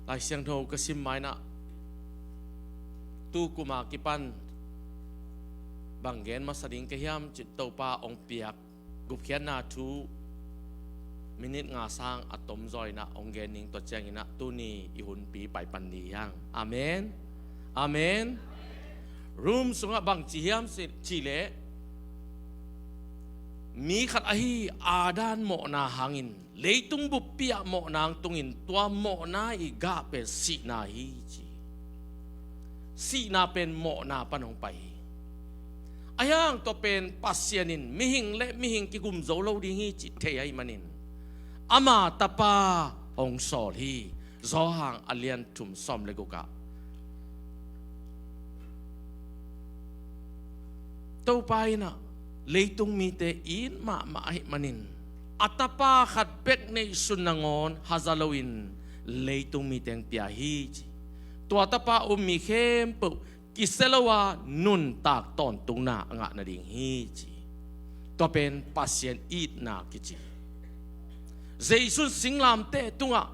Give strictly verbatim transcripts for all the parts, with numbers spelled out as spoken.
Lai Siangtho ka sim mainah, tu kuma kipan bang gen masa ding ka hiam cih Topa hong piak gupkhiatna thu minit nga sang a tomzaw inah hong gen ning. Tua cianginah tuni i hunpi paipan ni hiang. Amen. Amen. Rom sungah bang ci hiam si, cih leh, mi khat ahi Adam mawhna hangin leitung buppi ah mawhna hang tungin tua mawhna i gah pen sihna hi ci. Sihna pen mawhna pan hong pai hi. Ahi hang tua pen Pasian in mihing le mihing kigum zo lo ding hi cih thei ahih manin ama Tapa hong sawl hi. Johan a lian thum sawm le guk ah Topa inah leitung mite it mahmah ahih manin a Tapa khat bek neihsun nangawn haza loin leitung mite hong pia hi ci. Tua Tapa um mi khempeuh kisia lo a nuntak tawntungna a ngah nading hi ci. Tua pen Pasian itna kici. Jesu in singlamteh tungah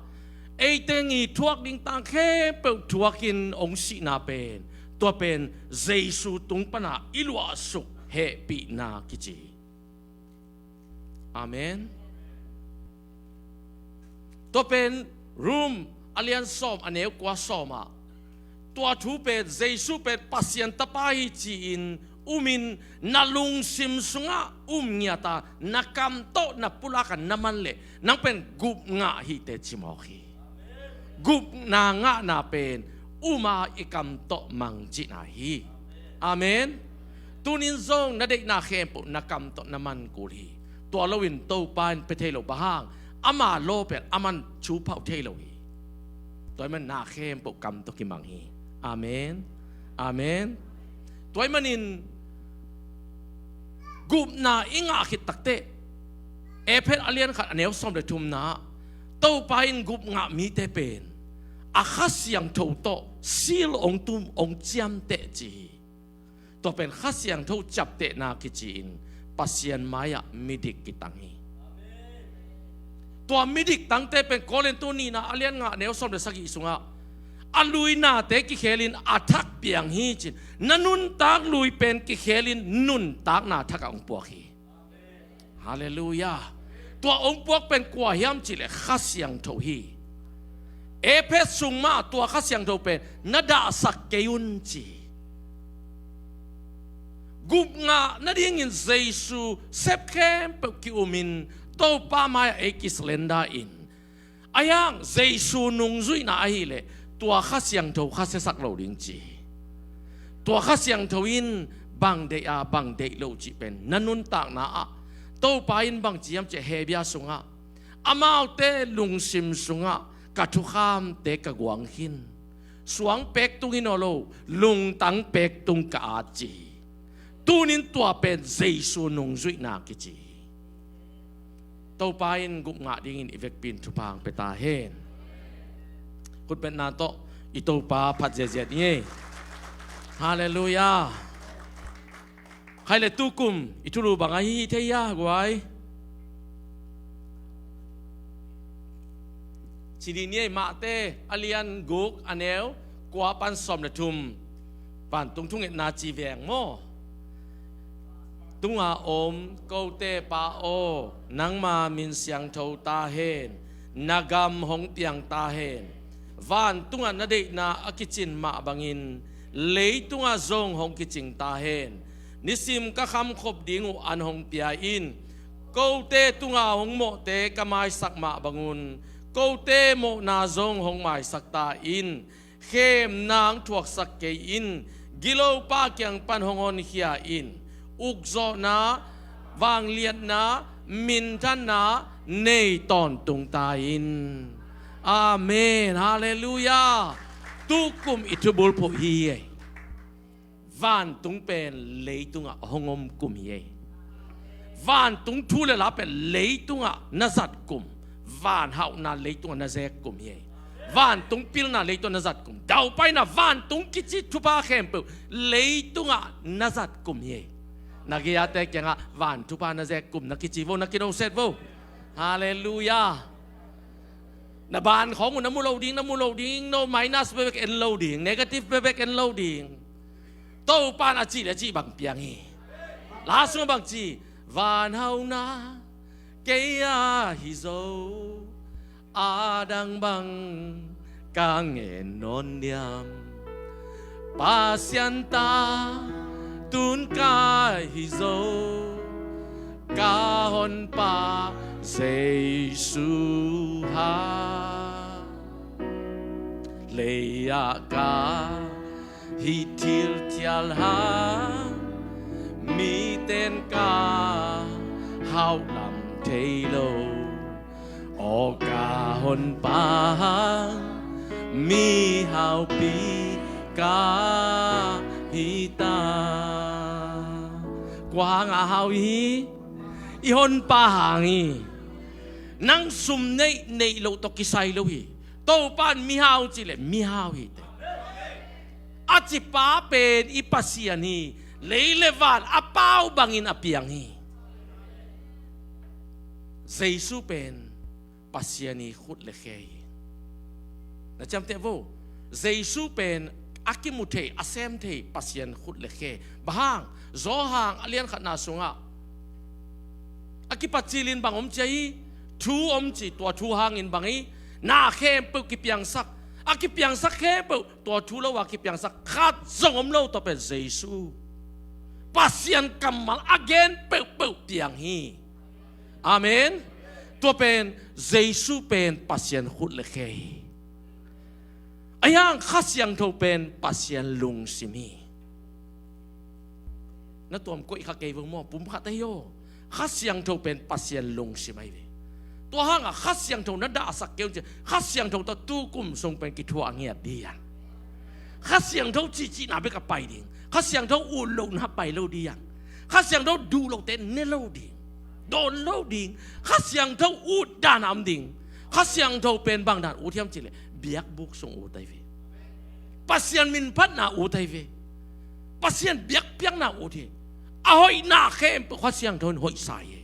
eite ngithuak ding tang khempeuh thuakin hong sihna pen, tua pen Jesu tung pana i luahsuk hehpihna kici. Amen. Tua pen Rom a lian sawm a neu kua sawm ah tua thu pen Jesu pen Pasian Tapa hi ci-in umin na lungsim sungah um ngiat a, na kam tawh na pulak a na man leh nang pen gupngah hi teh ci mawk hi. Gupna ngahna pen um a i kam tawh mang cihna hi. Amen. Tunin zong na deihna khempeuh na kam tawh na man kul hi. Tua loin Topa in pia thei lo, bang hang ama law pen aman thu phauh thei lo hi. Tua ahih manin na khempeuh kam tawh kimang hi. Amen. Amen. Tua ahih manin gupna i ngah khit takteh Efesa a lian khat a neu sawm le thumna ah Topa in gupngah mite pen a Kha Siangtho tawh seal hong tum, hong ciamteh ci hi. Tua pen Kha Siangtho ciaptehna kici-in Pasian mai-ah midik kitang hi. Tua midik tangte pen Korintu nihna a lian nga a neu sawm le sagih sungah a lui nate kikhelin a thak piang hi ci-in na nuntak lui pen kikhelin nuntakna thak ah hong puak hi. Halleluiah. Tua hong puak pen kua hiam cih leh Kha Siangtho hi. Efesa sung mah tua Kha Siangtho pen na dahsak kei un ci. Gupngah nadingin Jesu sep khempeuh ki-umin Topa mai-ah ei kisurrender in, ahi hang Jesu nungzuihna ahih leh tua Kha Siangtho kha siasak lo ding ci hi. Tua Kha Siangtho in bang deih a, bang deih lo cih pen na nuntakna ah Topa in bang ci hiam cih leh Hebru sungah amaute lungsim sungah ka thukhamte ka guang khin. Suang pektung hi nawn lo, lungtang pektung ka at ci hi. Tunin tua pen Jesu nungzuihna kici hi. Topa in gupngah dingin i vekpi in thupha hong pia ta hen. Khutbetna tawh i Topa phat ziahziah ni ei. Halleluiah. Khaile tukum i thulu bang ahi thei a guai. Ci dih ni ei, Mate a lian guk a neu kua pan sawm le thum. Vantung thungetna ci veng maw? Tunga om kote Pa aw, nangma min siangtho ta hen, na gam hong piang ta hen. Vantungah na deihna a kicin mah bangin leitungah zong hong kicing ta hen. Nisim ka khamkhop ding uh an hong pia in. Kote tunga hong mawhte ka maisak mah bangun kote mawhna zong hong maisak ta in. Khemna hong thuaksak kei in. Gilopa kiang pan hong honkhia in. Ukzawhna, vangliatna, minthanna nei tawntung ta in. Amen. Halleluiah. Tukum i thubulphuh hi ei. Vantung pen leitungah hong om kum hi ei. Vantung thu le la pen leitungah na zat kum. Van hauhna leitungah na zek kum hi ei. Vantung pilna leitungah na zat kum. Daupaina vantung kici thupha khempeuh leitungah na zat kum hi ei. Na gei-ate kiangah van thupha na zek kum na kici vo, na kinoset vo. Halleluiah. Na ban khawng uh na mu lo ding, na mu lo ding, no minus bekbek en lo ding, negative bekbek en lo ding. Topa in a cih le a cih bang piang hi. La sungah bang ci, van hauna kei a hi zo, a dang bang ka ngen nawn diam. Pasian ta tun ka hi zo, ka honpa Jesu ha. Lei-ah ka hi thilthial hang, miten ka hauh lam thei lo. Aw ka honpa hang, mihaupi ka hi ta. Kua hang a hau hi? I honpa hang hi. Nang sum neih neih loh tawh kisai lo hi. Topa in mihau cih leh mihau hi teh. A cipa pen i Pasian hi. Lei le van a pau bangin a piang hi. Jesu pen Pasian i khut le khe hi. Na ciamteh vo. Jesu pen a kimu thei, a sem thei Pasian khut le khe. Bang hang? Johan a lian khatna sungah a kipat cilin bang om ci a hi? Thu om ci, tua thu hangin bang hi? Na khempeuh kipiangsak. A kipiangsak khempeuh, tua thu lo a kipiangsak khat zong om lo, tua pen Jesu. Pasian kammal a gen peuhpeuh piang hi. Amen. Tua pen Jesu pen Pasian khut le khe hi. Ahi hang Kha Siangtho pen Pasian lungsim hi. Na tuam koih kha kei vo maw, pum khat ahi aw. Kha Siangtho pen Pasian lungsim ahi ve. Tua hangah Kha Siangtho na dahsak kei un ci, Kha Siangtho tawh tu kum sung pen kithuah ngiat ding hi hang. Kha Siangtho cihcihna bek a pai ding. Kha Siangtho ut lohna pai lo ding hi hang. Kha Siangtho duh lohte ne lo ding. Dawn lo ding. Kha Siangtho ut dan a om ding. Kha Siangtho pen bang dan ut hiam cih leh biakbuk sung ut ahi ve. Pasian minphatna ut ahi ve. Pasian biakpiakna ut hi. A hoihna khempeuh Kha Siangtho in hoihsa hi.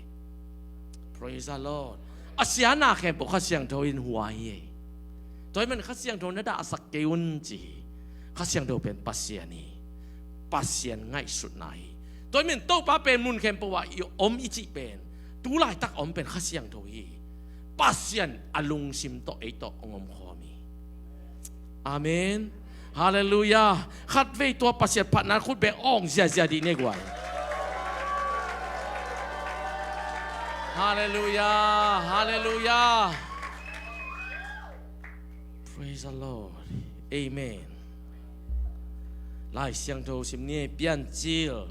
Praise the Lord. A siana khempeuh Kha Siangtho in hua hi. Tua ahih manin Kha Siangtho na dahsak kei un ci hi. Kha Siangtho pen Pasian hi. Pasian ngaihsutna hi. Tua ahih manin Topa pen mun khempeuh ah i om i cih pen, tu laitak a om pen Kha Siangtho hi. Pasian a lungsim tawh ei tawh hong om khawm hi. Amen. Halleluiah. Khatvei tua Pasian phatna khut beng awng ziazia dih ni guai. Halleluiah. Halleluiah. Praise the Lord. Amen. Lai Siangtho sim ni, Piancil.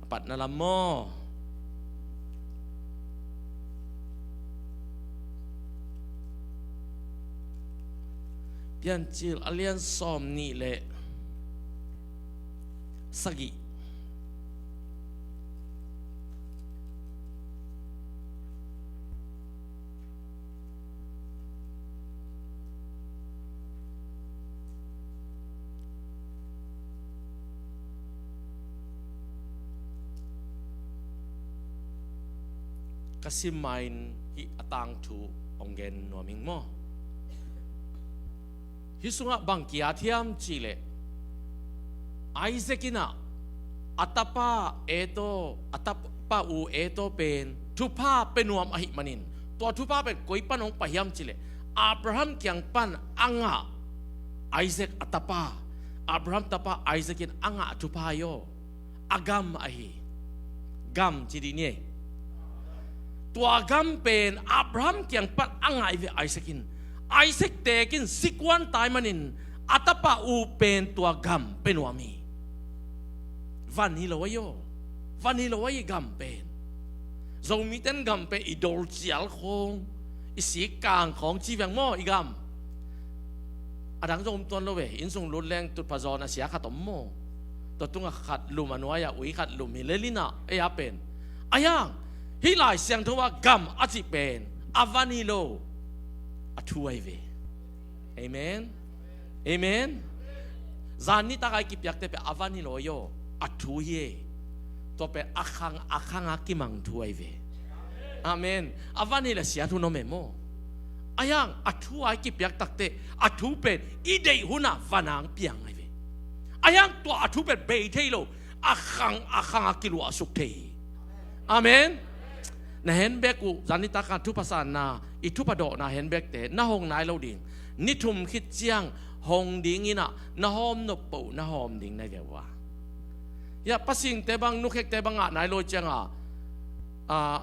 A patna lam maw? Piancil a lian sawm nih le sagih. Ka sim ma-in hih a tangthu hong gen nuam ing maw? Hih sungah bang ki-at hiam cihleh, Isaac in ah a tapa Esau, a tapa u Esau pen thupha pia nuam ahih manin, tua thupha pen koi pan hong pai hiam cihleh, Abraham kiang pan a ngah Isaac a tapa, Abraham tapa Isaac in a ngah thupha hi aw. A gam ahi. Gam ci dih ni ei. Tua gam pen Abraham kiang pan a ngah hi ve Isaac in. Isaac teek in sikuan tai manin a tapa u pen tua gam pia nuam hi. Van hi lo ahi aw. Van hi lo ahi gam pen. Zomite in gam pen i dol cial khawng, i sik kang khawng ci veng maw i gam. A dang zong om tuan lo ve. Inn sung lut leng tutphah zawn a sia khat om maw? Tua tungah khat lum a nuai-ah ui khat lum hi lel in ah, ei a pen. Ahi hang hih Lai Siangtho ah gam a cih pen a van hi lo, a thu ahi ve. Amen. Amen. Zan nitak a i kipiakte pen a van hi lo ahi aw, a thu hi ei. Tua pen a khang, a khang a kimang thu ahi ve. Amen. A van hileh siat hun om e maw. Ahi hang a thu a i kipiak takteh a thu pen i deih hunah van hong piang ahi ve. Ahi hang tua a thu pen bei thei lo, a khang a khang a kiluahsuk thei hi. Amen. Na handbag uh zan nitak a thupha sanna, i thupha dawhna handbag te na hong nai lo ding. Ni thum khit ciang hong ding inah na hawm nop peuh na hawm ding na hi ve uh a. Hiah pasingte bang nukhekte bang ngah nai lo cianga, a,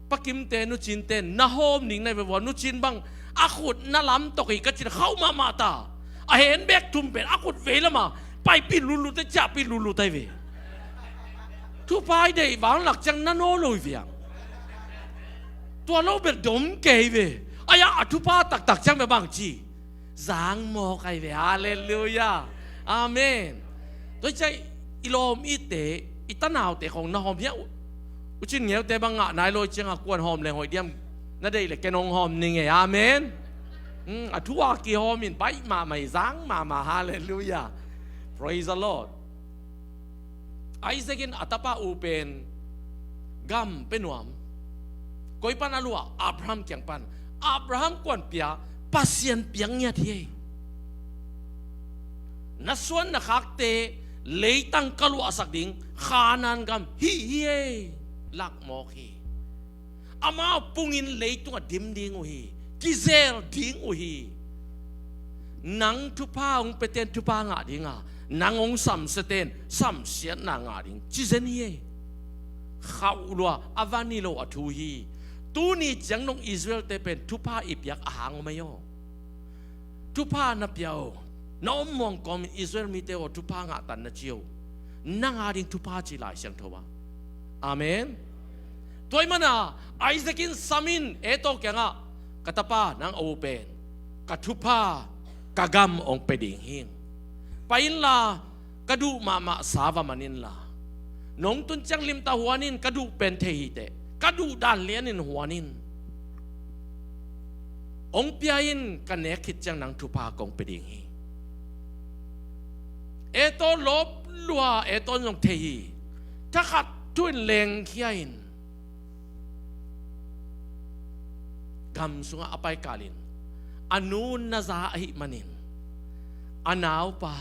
pakimte nucinte na hawm ding na hi ve uh a. Nucin bang a khut na lam tawk hi ka cin khauh mahmah ta. A handbag thum pen a khut vei lama paipih lulute ciahpih lulut ahi ve. Thupha i deih vanglak ciang na naw lo hi viang. Tua lo bel dom kei ve. Ahi a thupha taktak ciang bel bang ci, zang mawk ahi ve. Halleluiah. Amen. Tua hi ciah i lawm itte, i tanaute khong na hawm hiah uh. Ucin ngeute bang ngah nai lo cianga kuan hawm leng hoih diam? Na deih le ken hong hawm ning e. Amen. Hmm, a thu a kihawm in baih mahmah hi, zang mahmah. Halleluiah. Praise the Lord. Isaac in a tapa u pen gam pe nuam. Koi pan a luah? Abraham kiang pan. Abraham kuan pia? Pasian piak ngiat hi ei. Na suan na khakte leitang ka luahsak ding Khanaan gam hih hi ei. Lak mawk hi. Amau pungin leitungah dim ding uh hi, kizel ding uh hi. Nang thupha hong peten thupha ngah dinga, nang hong samsiaten samsiatna ngah ding ci zen hi ei. Khauh lua, a van hi lo a thu hi. Tuni ciang nong Israelte pen thupha i piak a hang om ei aw. Thupha na pia o, na om muang kawmin Israel mite aw thupha ngahtan na ci o. Nang a ding thupha ci Lai Siangtho ah. Amen. Tua ahih mana Isaac in sam in Esau kiangah, ka tapa, nang a u pen ka thupha, ka gam hong pia ding hi. Pai inla, ka duh mahmah sa va man inla, nong tun ciang limtah huan in, ka duh pen thei hi teh, ka duh dan lianin huan in. Hong pia in, ka nek khit ciang nang thupha kong pia ding hi. Esau lawp lua, Esau in zong thei hi. Thakhat thu in lengkhia in gam sungah a paikalin, a nu na za ahih manin, a naupa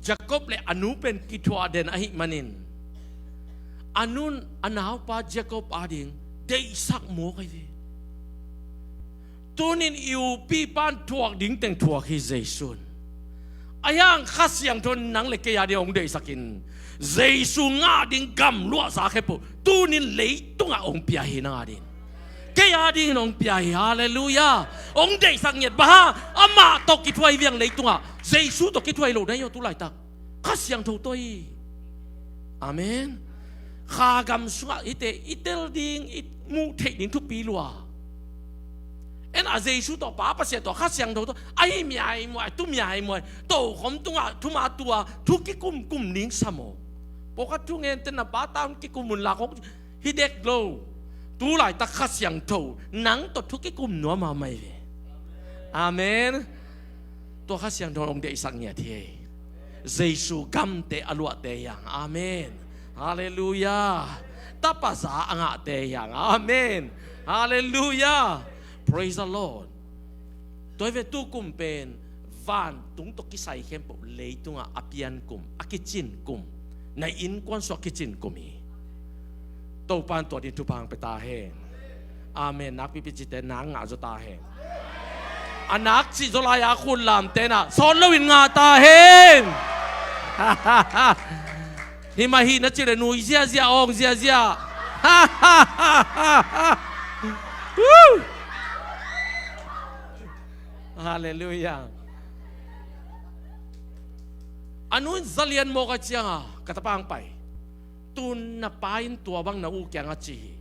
Jacob le a nu pen kithuah den ahih manin, a nun a naupa Jacob ading deihsak mawk ahi ve. Tunin i upipan thuak ding teng thuak hi Jesu in. Ahi hang Kha Siangtho in nang le kei ading hong deihsakin, Jesu ngah ding gam luahsa khempeuh tunin leitungah hong pia hi nang ading. Kei adingin hong pia hi. Halleluiah. Hong deihsak ngiat bang hang? Amah tawh kithuah hi viang leitungah. Jesu tawh kithuah hi lo na hi aw tu laitak. Kha Siangtho tawh hi. Amen. Kha gam sungah hite i tel ding, i muh theih ding thupi lua. En a Jesu tawh, Pa Pasian tawh, Kha Siangtho tawh, a hi miaimuai, tu miaimuai, tokhom tungah thuma tua thu kikumkum ning sam aw. Pawlkhat thungen ten na pa tan kikum unla kong hi dek lo. Tu laitak Kha Siangtho nang tawh thu kikum nuam mahmah hi ve. Amen. Tua Kha Siangtho hong deihsak ngiat hi. Jesu gamte a luahte hi hang. Amen. Halleluiah. Tapa za a ngahte hi hang. Amen. Halleluiah. Praise the Lord. Tua hi ve, tu kum pen vantung tawh kisai khempeuh leitungah a pian kum, a kicin kum, na innkuan sungah kicin kum hi. Topa in tua ding thupha hong pia ta hen. Amen. Nakpipi cite nak ngah zaw ta hen. A nak cih zaw lai-a khut lamte na sawt loin ngah ta hen. Himah hih na cih leh nui ziazia, awng ziazia. Woo! Halleluiah. A nu in za lian mawk a cianga, ka tapa hong pai. Tun na pa in tua bang na u kiangah ci hi.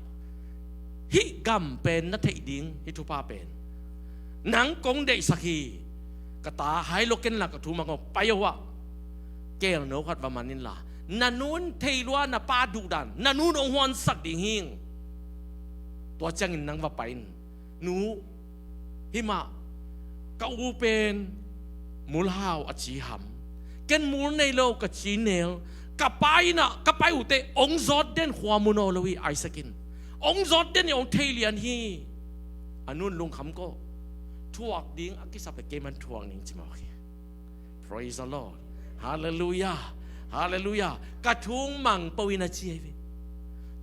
Hih gam pen na theih ding, hih thupha pen nang kong deihsak hi. Ka ta, hai lo ken la, ka thu mang aw, pai aw hua. Kelno khat va man inla, na nu in thei lua na pa duhdan, na nu in hong huansak ding hi. Tua ciangin nang va pai in. Nu, himah ka u pen mulhau a ci ham? Ken mul nei lo, ka ci nel. Ka pa innah ka pai uhteh hong zawt den, khua mu nawn lo hi. Isaac in Ong zawt den hi, ong thei lian hi. A nun lungkham ko. Thuak ding a kisap le kei man thuak ning ci mawk hi. Praise the Lord. Hallelujah. Hallelujah. Ka thung mang po in a ci ahi ve.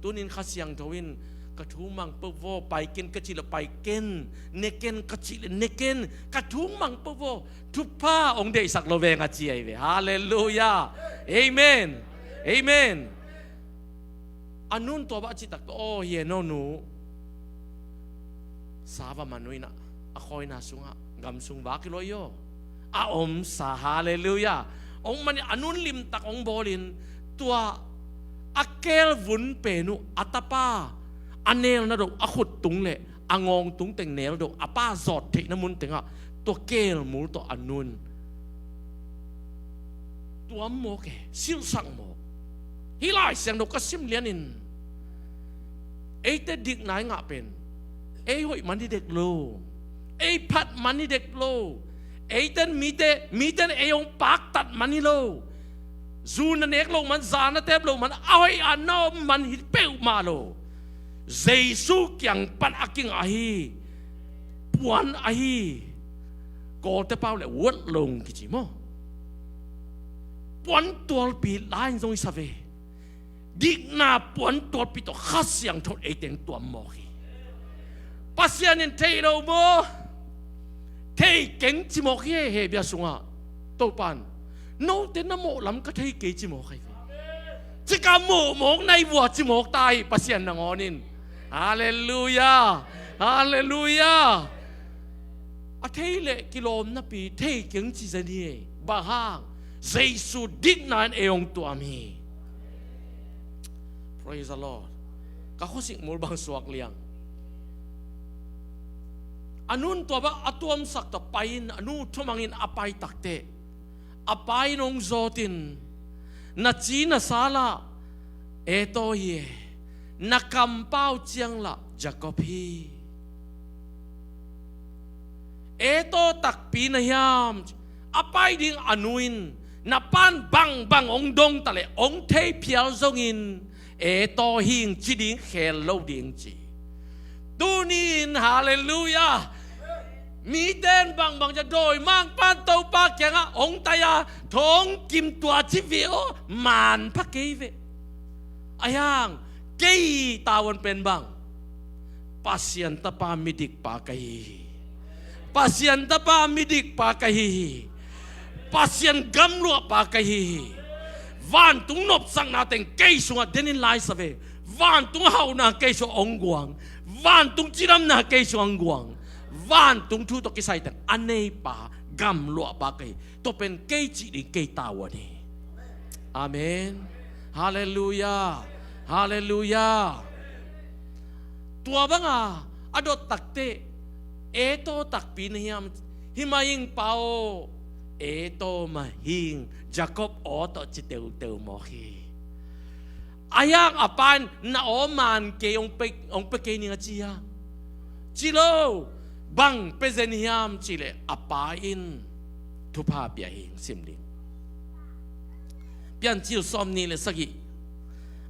Tunin Kha Siangtho in ka thung mang po vaw, pai ken ka cih le pai ken, ne ken ka cih le ne ken, ka thung mang po vaw. Thupha ong deihsak lo veng a ci ahi ve. Hallelujah. Amen. Amen. A nun tua bang a cih tak tawh, aw hi e no nu, sa va man uh in a, a khawina sungah gam sung va kilawh hi aw. A om sa, hallelujah. Ong man in a nun limtak ong bawlin, tua a keel vun pen uh a tapa a nelna dong a khut tung le a ngawng tung teng nel dong a pa zawt theihna mun tengah tua keel mul tawh a nun tuam mawk e, silhsak mawk. Hih Lai Siangtho ka sim lianin eite dikna i ngah pen ei hoih man hi dek lo, ei phat man hi dek lo, eiten mite, miten ei hong paktat man hi lo. Zu na nek loh man, za na tep loh man, a hoih a na om man hi peuhmah lo. Jesu kiang pan a kingah ahi puan ahi. Kawlte pau le word long kici maw? Puan tualpi lai in zong i sa ve. Dikna puan tualpi tawh Kha Siangtho in eiteng tuam mawk hi. Pasian in thei lo maw? Thei keng ci mawk hi. Hebru sungah Topan, note na mawh lam ka thei kei ci mawk ahi ve. Cika mawh mawk na hi vua ci mawk ta hi Pasian nangawn in. Halleluiah. Halleluiah. A thei leh kilawm napi thei keng ci zen hi. Bang hang? Jesu dikna in ei hong tuam hi. Praise the Lord. Ka khuasik mul bang suak liang. A nun tua bang a tuamsak tawh pai-in a nu thumangin a pai takteh a pa in hong zawtin, na ci na sa lah Esau hi e, na kampau ciang lah Jacob hi. Esau takpi na hiam? A pai ding a nu in na pan bangbang hong dong ta leh hong thei phial zongin Esau hi ing ci ding khel lo ding ci. Tuni in halleluiah. Mite in bangbang ci a, dawimangpa'n Topa kiangah hong tai a, thong kim tua ci ve aw, manpha kei ve. Ahi hang kei tavuan pen bang? Pasian tapa midikpa ka hi hi. Pasian tapa midikpa ka hi hi. Pasian gamluahpa ka hi hi. Vantung nopsakna teng kei sungah denin lai sa ve. Vantung hauhna kei sungah hong guang. Vantung cidamna kei sungah hong guang. Vantung thu tawh kisai teng a neipa gamluahpa ka hi. Tua pen kei cih ding kei tavuan hi. Amen. Halleluiah. Halleluiah. Tua banga a dot takteh Esau takpi na hiam? Hi mah ing pa aw. Esau mah hi ing, Jacob aw tawh ci teuteu mawk hi. Ahi hang a pa in na aw man kei, hong pe, hong pe kei ning a ci hiam? Ci lo. Bang pe zen hiam cih leh a pa in thupha pia hi ing. Sim ding. Piancil sawmnih le sagih,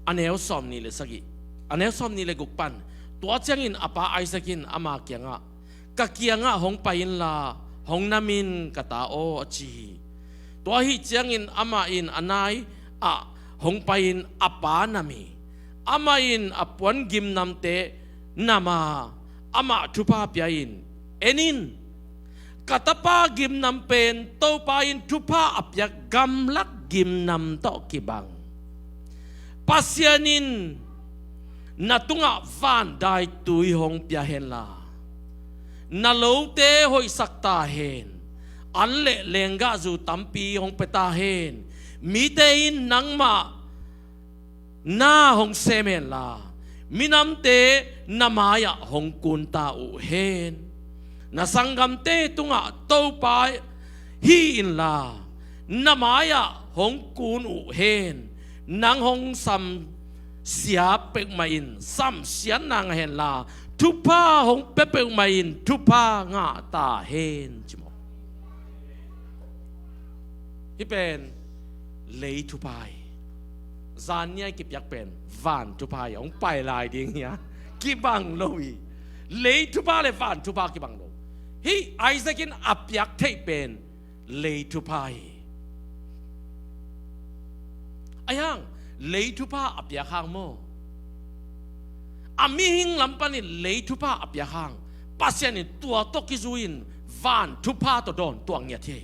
a neu sawmnih le sagih, a neu sawmnih le guk pan. Tua ciangin a pa Isaac in ama kiangah, ka kiangah hong pai inla hong nam in ka ta aw a ci hi. Tua ahih ciangin amah in a nai ah hong pai-in a pa nam hi. Amah in a puan gimnamte nam a, amah thupha pia-in, en in, ka tapa gimnam pen Topa in thupha a piak gamlak gimnam tawh kibang. Pasian in na tungah van daitui hong pia henla, na lote hoihsak ta hen. An le lenggahzu tampi hong pia ta hen. Mite in nangmah na hong sem henla, minamte na mai-ah hong kun ta uh hen. Na sanggamte tungah Topa hi inla, na mai-ah hong kun uh hen. Nang hong samsia peuhmah in samsiatna ngah henla, thupha hong pia peuhmah in thupha ngah ta hen, ci maw. Hih pen lei thupha hi. Zan ni a i kipiak pen van thupha hi. Hong pai lai ding hi a, kibang lo hi. Lei thupha le van thupha kibang lo. Hih Isaac in a piak theih pen lei thupha hi. Ahi hang lei thupha a piak hang maw, a mihing lam panin lei thupha a piak hang, Pasian in tua tawh kizui-in van thupha tawh dawn tuak ngiat hi.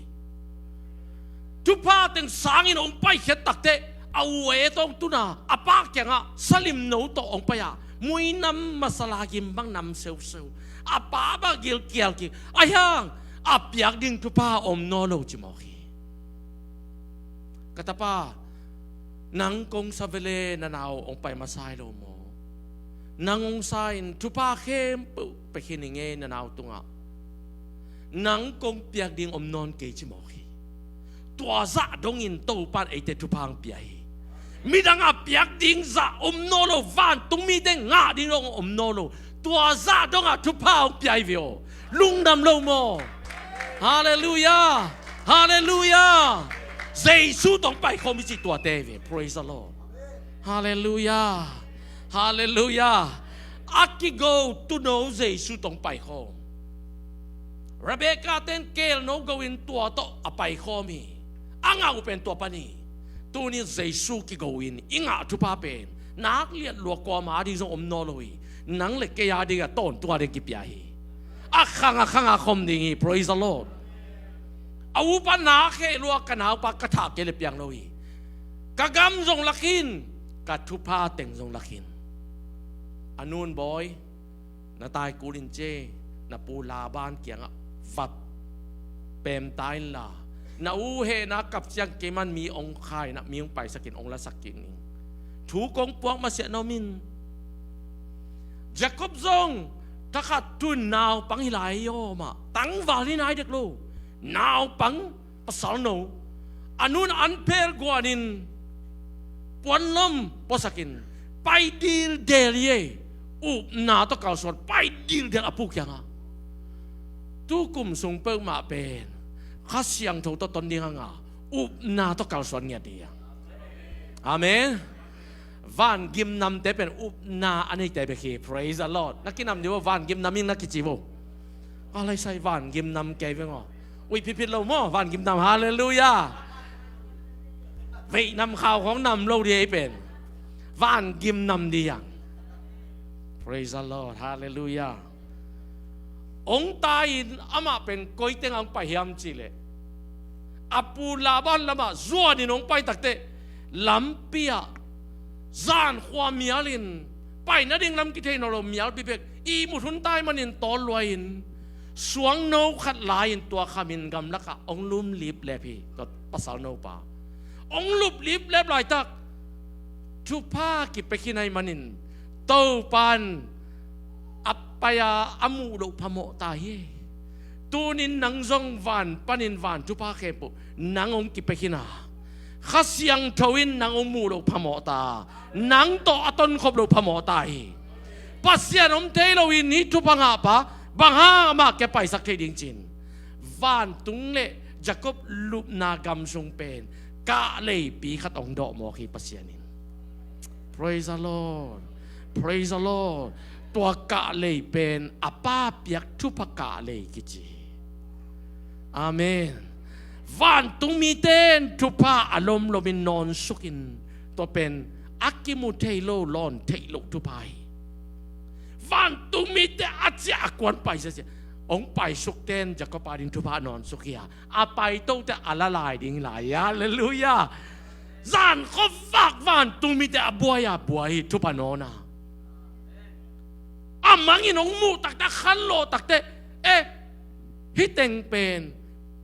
Thupha teng sangin hong paikhiat takteh a u e tawh hong tun a, a pa kiangah salimno tawh hong pai a, mui nam masala gim bang nam seuseu, a pa bang gilkial kik. Ahi hang a piak ding thupha om nawn lo ci mawk hi. Ka tapa, nang kong sa vele, na nau hong pai masa hi lo maw? Nang hong sa-in thupha khempeuh pia khin ing e na nau tungah. Nang kong piak ding om nawn kei ci mawk hi. Tua zah dongin Topan eite thupha hong pia hi. Midang a piak ding zah om nawn lo, vantung mite ngah ding dong om nawn lo, tua zah dongah thupha hong pia hi ve aw. Lungdam lo maw? Halleluiah. Halleluiah. Jesu tawh hong paikhawm hi ci tuate hi ve. Praise the Lord. Halleluiah. Halleluiah. A kigo tuuno Jesu tawh hong paikhawm. Rebekah ten keelno go-in tua tawh a paikhawm hi. A ngah uh pen tua pan hi. Tuni Jesu kigo-in i ngah thupha pen nak liat lua, kuama ding zong om nawn lo hi. Nang le kei a dingah tawntung a ding kipia hi. A khang a khang a khawm ding hi. Praise the Lord. A upa nak heh lua, ka naupa ka thah kei le piang lo hi. Ka gam zong la khin, ka thupha teng zong la khin. A nun, bawi, na tai kul in ci e, na pu Laban kiangah vat pemta inla, na u hehna kap ciang kei man mi hong kha in ah, mi hong paisak in hong lasak kik ning. Thu kong puak masiah na om in. Jacob zong thakhat tu-in naupang hi lai hi aw mah, tangval hi nai dek lo. Naupang, pasalno. A nun an phel guanin puanlom puasakin pai dildel hi ei. Upna tawh kalsuan, pai dildel a pu kiangah. Tu kum sung peuhmah pen Kha Siangtho tawh ton ding hanga, upna tawh kalsuan ngiat ding hi hang. Amen. Van gimnamte pen upna a neite bek hi. Praise the Lord. Na kinam dih vo, van gimnam in na kici vo. A laisai van gimnam kei veng aw. Ui phitphit lo maw, van gimnam, halleluiah. Veih nam khau khawng nam lo dih ei pen. Van gimnam dih hi hang. Praise the Lord, halleluiah. Hong tai-in amah pen koi tengah hong pai hiam cihleh, a pu Laban lamah zuanin hong pai takteh, lampi-ah zankhua mialin, pai nading lam kithei nawn lo mialpi bek ihmut hun tai manin tawl luai-in, suangno khat lai-in tua khamin gamlakah hong lum liplep hi. Tua pasalno pa hong lup liplep laitak, thupha kipia khin ahih manin Topan a pai-a a muh loh phamawh ta hi. Tunin nang zong van panin van thupha khempeuh nang hong kipia khin a, Kha Siangtho in nang hong muh loh phamawh ta, nang tawh a tonkhop loh phamawh ta hi. Pasian om thei loin hih thupha ngahpa bang hang amah kia paisak thei ding ci-in, vantung le Jacob lupna gam sung pen kahleipi khat hong dawh mawk hi Pasian in. Praise the Lord. Praise the Lord. Tua kahlei pen a pa piak thupha kahlei kici hi. Amen. Vantung mite in thupha a lomlomin nawnsukin, tua pen a kimu thei lo, lawn theih loh thupha hi. Vantung mite a ciah a kuan pai sia sia, hong paisukte in Jacob a ding thupha nawnsuk hi a, a paitote a la lai ding lai hi. Halleluiah. Zan khuavak vantung mite a buai a buai hi, thupha nawn a. A mangin hong muh takte, a khanlawh takte, eh, hih teng pen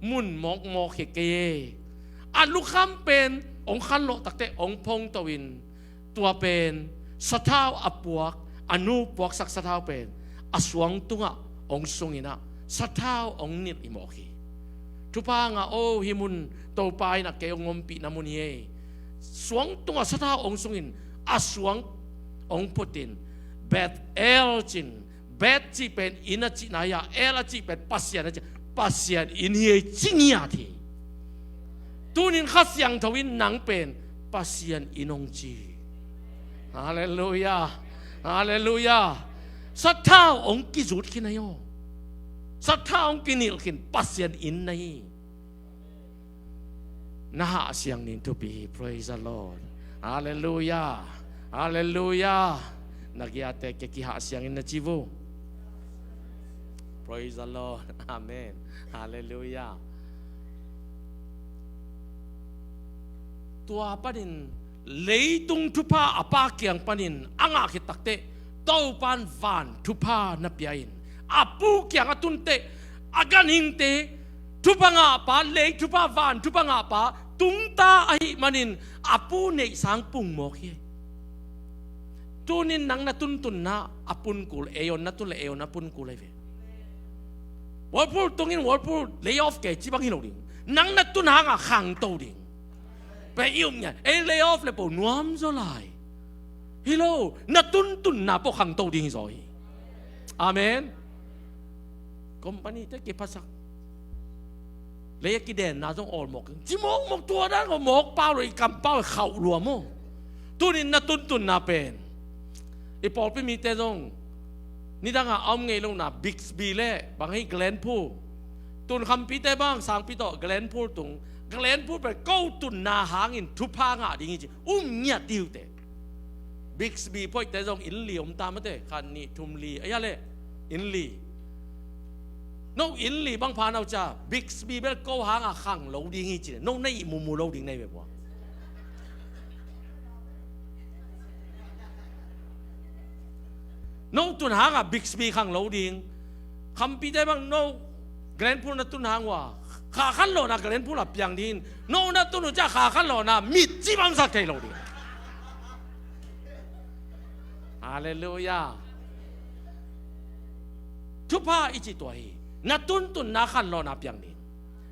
mun mawkmawk hi kei e. A lukham pen hong khanlawh takte hong phongto-in, tua pen sathau a puak, a nu puaksak sathau pen a suang tungah hong sungin ah sathau hong nilh hi mawk hi. Thupha ngah o, hih mun Topa in ah kei hong ompihna mun hi ei. Suang tungah sathau hong sungin a suang hong phutin, Beth-el ci-in, Beth cih pen inn a cihna hi a, El a cih pen Pasian a cih, Pasian inn hi ei ci ngiat hi. Tunin Kha Siangtho in nang pen Pasian inn hong ci hi. Halleluiah. Halleluiah. Sathau hong kizut khin ahi aw. Sathau hong kinilh khin, Pasian inn na hi. Na hahsiang ning thupi hi. Praise the Lord. Halleluiah. Halleluiah. Na giate kia, kihahsiang in na ci vo. Praise the Lord. Amen. Halleluiah. Tua panin leitung thupha a Pa kiang panin a ngah khit takteh, Topa in van thupha na pia in, a Pu kiang a tunteh, a ganhingte thupha ngahpa, lei thupha, van thupha ngahpa tungta ahih manin, a Pu neihsa pungmawk hi. Tunin nang na tuntunna a pun kul, ei on na tun le ei on a pun kul ahi ve. Whirlpool tungin Whirlpool lay off kei ci bang hi lo ding. Nang na tun hangah khangto ding. Pen i um ngiat, ei lay off le po nuam zaw lai. Hi lo, na tuntunna po khangto ding hi zaw hi. Amen. Company te kiphasak, lei a kidenna zong awlmawk, ci mawkmawk, tua dan ko mawk pau lo, i kampau khauh lua maw. Tunin na tuntunna pen, i pawlpi mite zong nidangah a om ngei lohna Bixby le bang hi Glenpool. Tun khampite bang sangpi tawh Glenpool tung. Glenpool pen ko tunna hangin thupha ngah ding hi ci, um ngiat dih uh teh. Bixby phoihte zong inn li om ta mate, khat nih thum li, a ya le inn li. No inn li bang pha nau ca, Bixby bel ko hangah khang lo ding hi ci le, no na ih mumu lo ding na hi ve bua. No tun hangah Bixby khang lo ding. Khampite bang no Glenpool na tun hang ua, kha khan lawhna Glenpool a piang ding. No na tun uh ca kha khan lawhna mit ci bang sa thei lo ding. Halleluiah. Thupha i ci tua hi. Na tuntunna khan lawhna piang ding.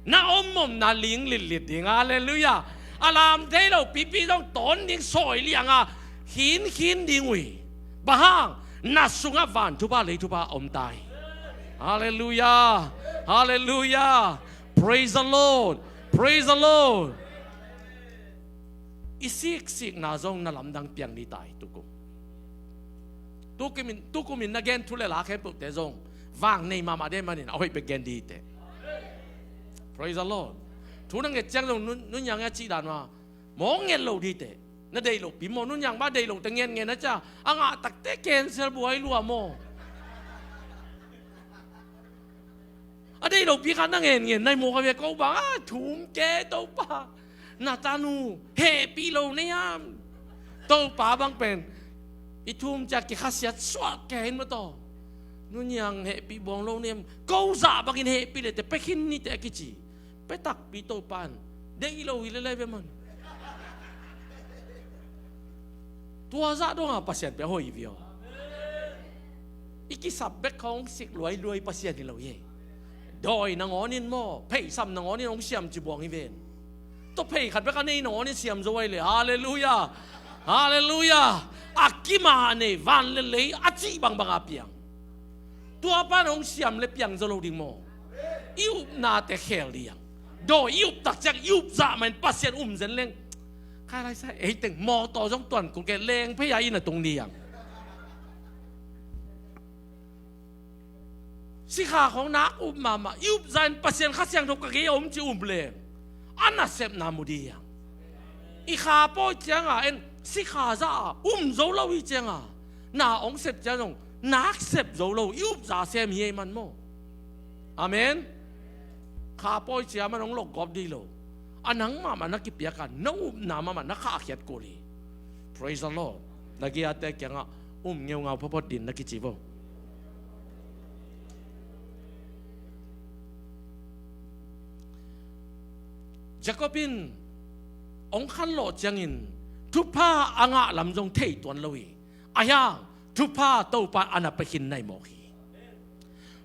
Na omomna ling litlit ding. Halleluiah. A lam thei lo pipi zong tawn ding, sawi lianga khinkhin ding uh hi. Bang hang, na sungah van thupha, lei thupha a om ta hi. Halleluiah. Halleluiah. Praise the Lord. Praise the Lord. I siksikna zong na lamdang piang dih ta hi tukum. Tukumin, tukumin na gen thu le la khempeuhte zong vang nei mahmah dih manin a hoih bek gen dih teh. Praise the Lord. Thu na nget ciang zong nun, nun yang a cih dan ma mawng nget lo dih teh. Na deih lo pi maw, nun yang ba deih lo te ngen ngen a cia, a ngah takte cancel buai lua maw. A deih lopi khat na ngenngen nai mawk a ve, ko bang a thum ke Topa. Na tanu hehpih lo na hiam? Topa bang pen i thum cia kikhasiat suak ke hin maw taw. Nuniang hehpih buang lo na hiam? Ko zah bangin hehpih le te pekhin ni te a kici. Pe takpi Topa in deih lo hi lelai ve man. Tua zah donga Pasian pia hoih hi viau. I kisap bek khawng sik luailuai Pasian hi lo hi. Dawi nangawn in maw, pheisam nangawn in hong siam ci buang hi ven. Tua phei khat bek a nei nangawn in siam zo ahi le. Halleluiah. Halleluiah. A kimah a nei van le lei a cih bangbang a piang. Tua pan hong siam le piang zo lo ding maw? I upnate khel ding ang. Dawi i up takciang i up zah mahin Pasian um zen leng. Khai lai sa ei teng mawtaw zong tuan kul ke leng phei a inn a tung ding ang. Sikha khawng nak up mahmah i up zahin Pasian Kha Siangtho ka gei a om ci um leng a nasepna mu ding ang. I kha pawi cianga en sikha zah a um zo lo hi cianga na hong sep ciang zong nak sep zo lo i upza sem hi ei man maw? Amen. Kha pawi cia man hong lokgawp dih lo. A nang mahmah na kipiaka na upna mahmah na khahkhiat kul hi. Praise the Lord. Na giate kiangah um ngeungau phawphawt din na kici vo. Jacob in hong khanlawh ciangin thupha a ngah lam zong thei tuan lo hi. A hiang thupha Topa a na pia khin nai mawk hi.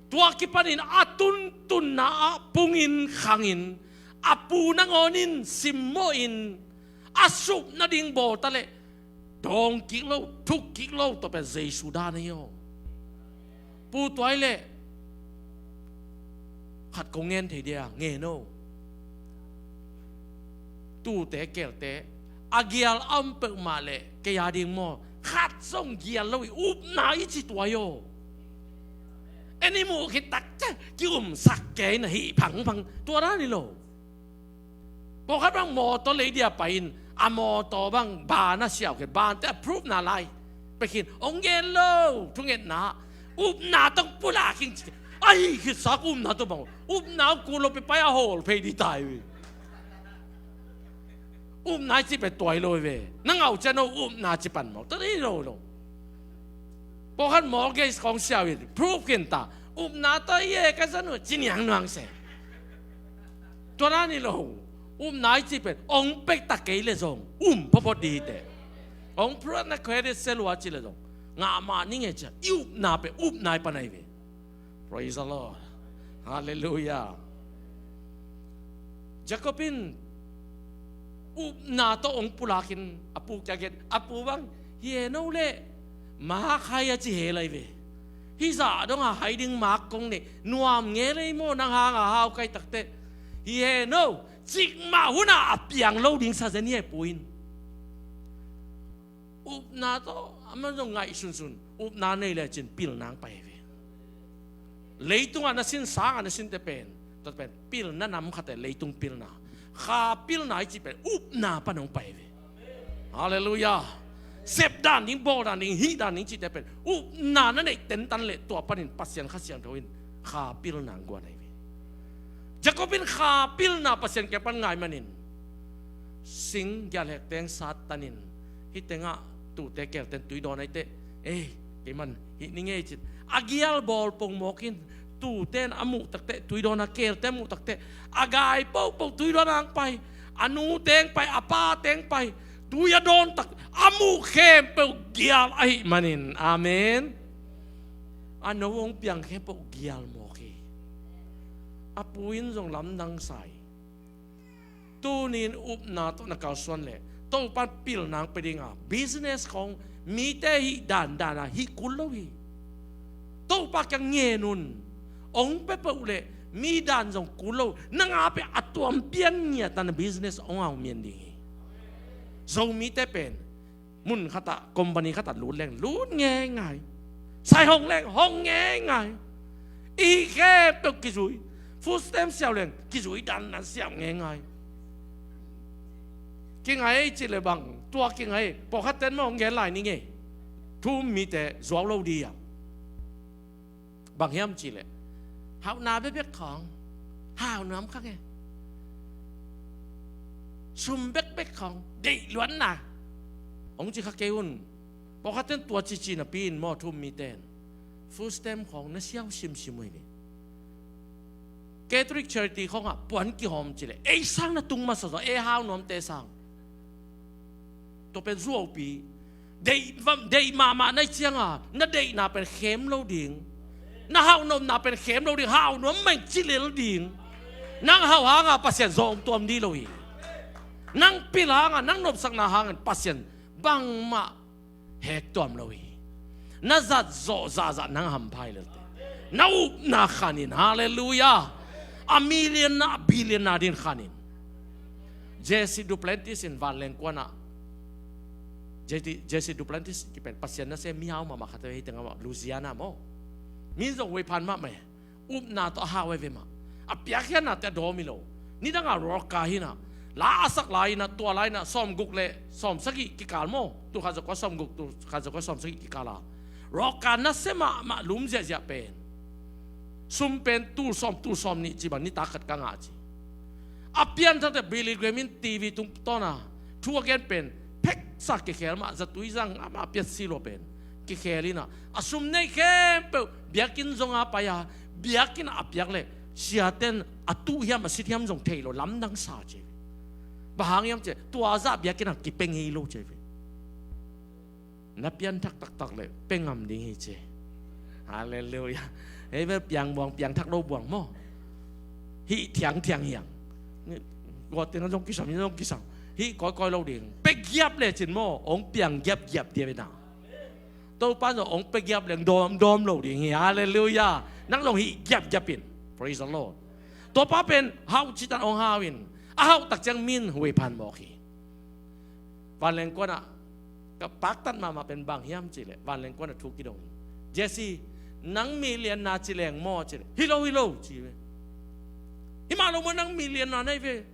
Tua kipanin a tuntunna ah pungin khangin a pu nangawn in simmawhin a sup nading bawl ta leh dawng kik lo, thuk kik lo, tua pen Jesu dan ahi aw. Pu tuai leh khat ko ngen thei dia, ngen o. Tute kelte a gial a om peuhmah leh kei a ding maw, khat zong gial lo hi, upna i ci tuai aw. Ni muh khit tak ciang ki-umsak kei na hih phangphang tua dan hi lo. Pawlkhat bang mawtaw lei dia pai-in a mawtaw bang ban a siau khin, bante a proof na lai pia khin, hong gen lo thungetna, upna tawh pulak khin ci. Ahi khitsa upna tawh bang upna kul lo pia pai a hawl phei ding tai ve. Upna i cih pen tua hi lo hi ve. Na ngau ciang no upna ci pan mawk ta ding hi lo lo. Pawlkhat mortgage khawng siau in proof khin ta, upna tawh hi e ka zanu ci niangnuang se. Tua dan hi lo. Upna i cih pen hong pek ta kei leh zong um phawtphawt ding hi teh. Hong proof na credit se lua ci leh zong ngah mah ning e ci a, i upna pen upna i pan ahi ve. Praise the Lord. Hallelujah. Jacob in upna tawh hong pulak in a pu kiang gen, a pu bang hi he no leh, mak hai a ci he lai ve. Hih zah dong a hai ding mak kong nei nuam ngei lei maw, nang hang a hau kai tak teh. Hi he no, cikmah hun a a piang lo ding sa zen hi he pu in. Upna tawh amah zong ngaihsunsun, upna nei lecin pilna hong pai ve. Leitung a na sin, sang a na sin te pen, tua pen pilna nam khat e, leitung pilna. Kha pilna i cih pen upna pan hong pai ve. Halleluiah. Sep dan ding, bawl dan ding, hih dan ding cihte pen upna na neih tentan leh tua panin Pasian Kha Siangtho in kha pilna hong guan ahi ve. Jacob in kha pilna Pasian kiang pan ngai manin sing gialhek teng sat tanin, hih tengah tuute kelten tui dawn ahi teh, ei, kei man hih ning ei cin a gial bawl pongmawk in, tuuten a muh tak teh tui dawn a, kelten a muh tak teh a gai pohpoh tui dawn ang pai, a nu teng pai, a pa teng pai, tui a dawn tak a muh khempeuh gial ahih manin. Amen. A no hong piang khempeuh gial mawk hi. A pu in zong lamdang sa hi. Tuni in upna tawh na kalsuan leh Topa pilna hong pia ding a, business khawng mite hih dandan a hih kul lo hi. Topa kiang ngen un. Hong pia peuh leh mi dan zong kul lo. Nang a pia a tuam pian ngiat a na business hong hau mian ding hi. Zomite pen mun khatah, company khatah lut leng lut ngeingai. Sai hong leng hong ngeingai. I khempeuh kizui. Food stamp siau leng kizui dandan siau ngeingai. Kingai ei cih leh bang tua kingai ei. Pawlkhat ten mah hong gen lai ning ei. Thu-um mite zuau lo ding a. Bang hiam cih leh hauhna bekbek khawng hau nuam kha nge. Sum bekbek khawng deih luatna hong ci kha kei un. Pawlkhat ten tua cici napi in maw, thu-um mite in food stamp khawng na siau simsim uh hi ve. Catholic charity khawngah puan kihawm cih leh ei sang na tung masa zaw, ei hau nuamte sang. Tua pen zuaupi. Deih, deih mahmah na hih cianga na deihna pen khem lo ding. Na hauhnopna pen khem lo ding, hau nuam mah in ci lel ding. Nang hauh hanga Pasian zawng tuam ding lo hi. Nang pil hanga, nang nopsakna hangin Pasian bangmah hek tuam lo hi. Na zat zawh zahzah nang hampha hi lelte. Na upna khanin, halleluiah. A million na, a billion na din khanin. Jesse Duplantis in vanleng kuanah, Jesse, Jesse Duplantis kipen Pasian nasem mihau mahmah khat hi teng a, Louisiana maw. Mi zong vei phan mahmah e. Upna tawh a hau e ve mah. A piakkhiatnate a dawm hi lo. Nidanga rock ka hinah, la a sak lai inah, tua lai inah sawmguk le sawmsagih kikal maw, tul khat za kua sawmguk, tul khat za kua sawmsagih kikal a rock ka nasia mahmah lum ziahziah pen sum pen tul sawm, tul sawmnih ci bang nitak khat ka ngah ci. A pianthakte Billy Graham in TV tung tawna thu a gen pen pheksa kikhel mah, zatui zang amah piat si lua pen kikhel inah, a sum nei khempeuh biakinn zonga pai a, biakinn ah a piak leh siaten a tuh hiam a sit hiam zong thei lo, lamdang sa ci. Bang hang hiam ci, tua zah biakinn ah kipeng hi lo ci. Na pianthak taktak leh pia ngam ding hi ci. Halleluiah. Hei bel piang buang, piangthak lo buang maw. Hih thiangthiang hiang. Guatin zong kisam, zong kisam. Hih kawikawi lo ding. Pia giap lecin maw, hong piang giapgiap dia ve na. Topa in zong hong pia giap leng dawmdawm lo ding hi. Halleluiah. Nang zong hih giapgiap in. Praise the Lord. Topa pen hauh citan hong hau in, a hauh tak ciang min huai phan mawk hi. Vanleng kuanah ka paktat mahmah pen bang hiam cihleh, vanleng kuanah thu kidong hi. Jesse, Nang millionaire ci leng maw ci leh, hi lo, hi lo ci ve. Hi mah lo maw, nang millionaire na hi ve.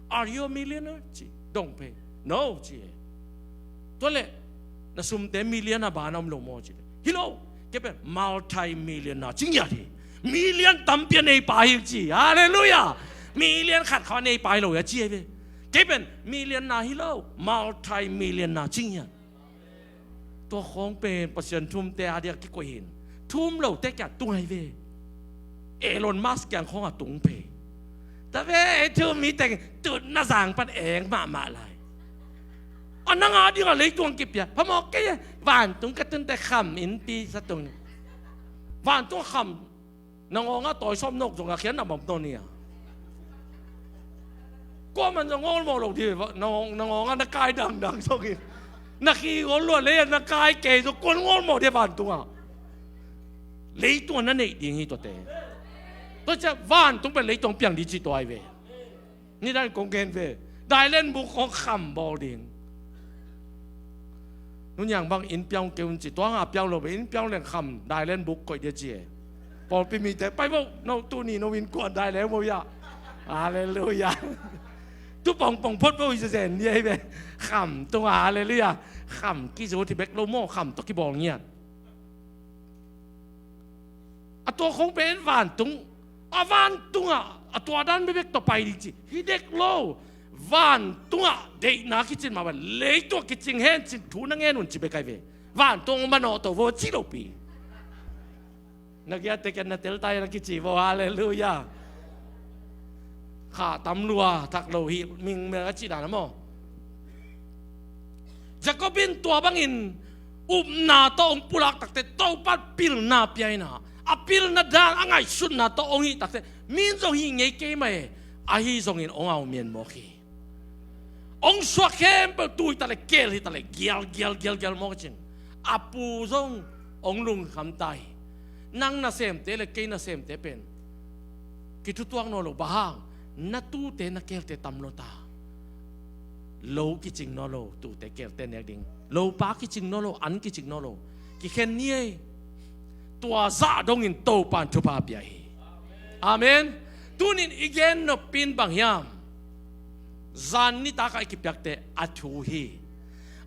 Are you a millionaire? Ci dong phei. No ci e. Tua leh na sumte millionaire bana om lo maw ci leh, hi lo. Kei pen multi millionaire ci ngiat hi. Million tampi a nei pa hi ci. Halleluiah. Million khat khawng a nei pa hi lo hi a ci hi ve. Kei pen millionaire hi lo, multi millionaire ci ngiat. Tua khawng pen Pasian thumte a diak kikoih hi in, thum lote kiang tung hi ve. Elon Musk kiang khawng a tung phei. Tua ve, ei thum mi teng tutna zang pan eng mahmah lai. A nang a ding a leitung kipia phamawh kei e. Vantung ka tunte kham innpi sa tung. Vantung kham. Na ngawngah tawi sawm nawk zong a khian na bawm nawn hi a. Kuaman zong ngawlmawh lo dih, na ngawng, na ngawngah na kai dangdang zongin, na khi ngawlluat lei a na kai kei zong kuan ngawlmawh dih vantungah. Leitungah na neih ding hi tuate. Tua ciah vantung pen leitung piang dih ci tua hi ve. Nidang kong gen ve. Dailen buk hong kham bawl ding. Nuniang bang inn piang kei un ci, tua nga piang lo ve, inn piang leng kham dailen buk koih dia ci e. Pawlpi mite pai vo, no tuni no innkuan dailen vo ia. Halleluiah. Tu pongpong phot vo i zen dia hi ve. Kham tunga halleluiah. Kham kizut hi bek lo maw, kham tawh kibawl ngiat. A tua khong pen vantung, a vantungah a tua dan bekbek tawh pai ding ci hi dek lo. Vantungah deihna kicin mah bang, leitungah kicing hen cin thu na ngen un ci bek ai ve. Vantung manawh to vo ci lopi. Na giate kian na teltai na kici vo, halleluiah. Kha tam lua thak lo hi ming mel a cih dan a maw. Jacob in tua bangin upna tawh hong pulak takte Topan pilna pia in a, a pilna dan a ngaihsutna tawh hong hih takte min zong hih ngei kei mah e. Ahi zongin hong au mian mawk hi. Hong suak khempeuh tu hi ta le, keel hi ta le, gial gial gial gial mawk a cin. A pu zong hong lungkham ta hi. Nang nasemte le kei nasemte pen kithutuak nawn lo, bang hang na tute na keelte tam lo ta. Lo kicing nawn lo, tute keelte nek ding. Lopa kicing nawn lo, an kicing nawn lo. Kikhen ni ei. Tua zah dongin Topan thupha pia hi. Amen. Tunin i gen nopin bang hiam? Zan nitak a i kipiakte a thu hi.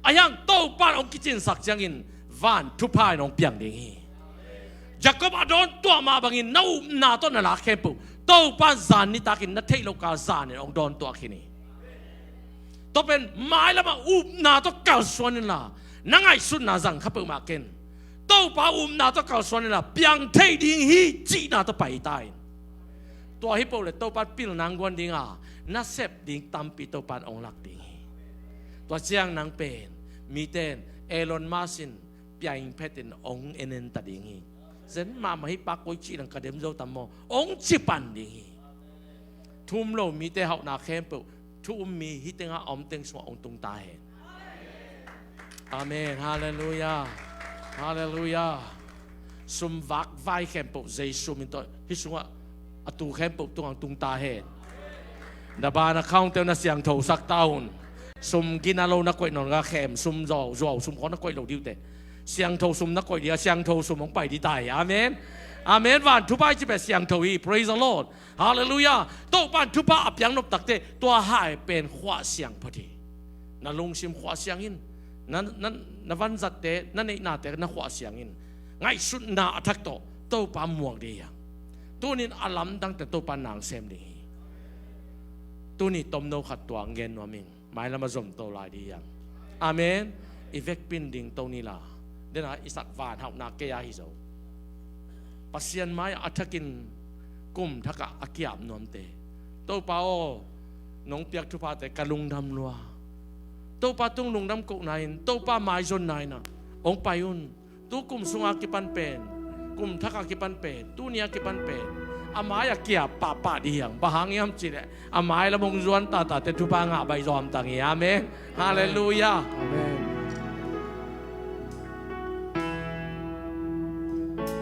A hiang Topan hong kicinsak ciangin van thupha in hong piang ding hi. Jacob a dawn tuah mah bangin na upna tawh na lak khempeuh Topan zan nitakin na theih loh kal zanin hong dawn tuah khin hi. Tua pen mailamah upna tawh kalsuan inla, na ngaihsutna zang kha peuhmah ken. Topa upna tawh kalsuan inla, piang thei ding hi cihna tawh pai ta in. Tua hi peuh le Topan pilna hong guan dinga, na sep ding tampi Topan hong lak ding hi. Tua ciang nang pen, miten Elon Musk in piaing phetin hong enen ta ding hi. Zen mahmah hi pa, koi cih nang ka dem zo tam maw, hong ci pan ding hi. Thu um lo mite hauhna khempeuh, thu um mi hih tengah a om teng sungah hong tung ta hen. Amen. Halleluiah. Halleluiah. Sum vakvai khempeuh Jesu min tawh hih sungah a tu khempeuh tungah hong tung ta hen. Na bank account-te uh na siangthosak ta un. Sum gina lo na koih nawn, a khem sum, zuau, zuau sum khawng na koih lo dih uh teh. Siangtho sum na koih dih a, siangtho sum hong pai dih ta hi. Amen. Amen. Van thupha i cih pen siangtho hi. Praise the Lord. Halleluiah. Topan thupha a piang nop takte tua hai pen khuah siang phot hi. Na lungsim khuah siang in. Na, na, na vanzatte, na neihnate na khuah siang in. Ngaihsutna a thak tawh Topa muak dih hi hang. Tunin a lamdangte Topa nang sem ding hi. Tuni tomno khat tua ngen nuam ing. Mailam a zom to lai dih hi hang. Amen. I vekpi-in dingto ni la. Dena i sak van hauhna kei a hi zo. Pasian mai-ah a thakin kum thakah a kiap nuamte, Topa aw, nong piak thuphate ka lungdam lua. Topa tung lungdam kohna in, Topa maizonna in ah hong pai un. Tu kum sunga kipan pen, kum thaka kipan pen, tuni a kipan pen a mai-ah kiap pahpah dih hi hang. Bang hang hiam cihleh a mailam hong zuan tatate thupha ngah baih zaw hamtang hi. Amen. Halleluiah. Amen.